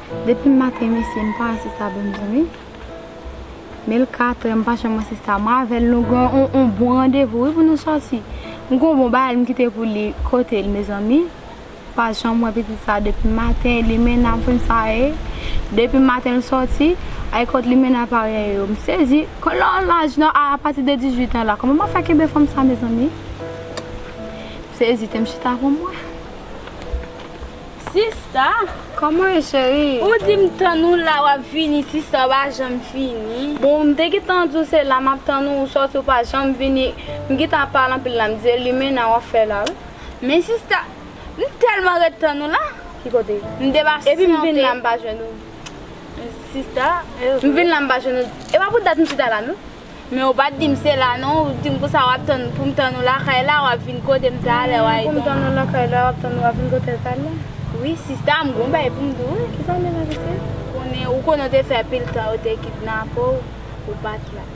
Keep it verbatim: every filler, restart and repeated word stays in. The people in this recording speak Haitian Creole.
Depi maten, mesye, m pa wè sista, bon, mezanmi. Men l katrè, m pa janm wè sista. Mwen avè l, nou gen yon, yon bon randevou, wi, pou nou sòti. M gen yon bon bagay, m kite pou li kote l, mezanmi. Pa janm wè pitit sa depi maten, limena, m konn sa ye. Depi maten, l sòti, ay kot limena parèy yo. M sezi, kon lè w laj nan, apati de dizuit an la, kòman m ap fè kenbe fanm sa, mezanmi? M sezi, te m chita pou m wè. Sista, kòman e, cheri? Ou di m tann ou la, w ap vini, sista, w pa janm vini. Bon, m te gentan di w se la m ap tann ou, ou sòti, ou pa janm vini. M gentan ap pale anpil la, m di, limena w ap fè la, wi. Men sista, m tèlman ret tann ou la. Ki kote? M te pasyante. Epi m vin la, m pa jwenn ou. Sista, m vin la, m pa jwenn ou. E pa pou dat m chita la, non. Men ou pa t di m se la non, ou di m konsa w ap tann, pou m tann ou lakay la, w ap vin kote m talè, w a... Pou m tann ou lakay la, w ap tann ou, w ap vin kote m talè? Wi, sista, m gon bagay pou m di w, wi. Kisa w gen la, mesye? Konnen, ou konnen w te fè pil tan yo te kidnape w, ou pa t la.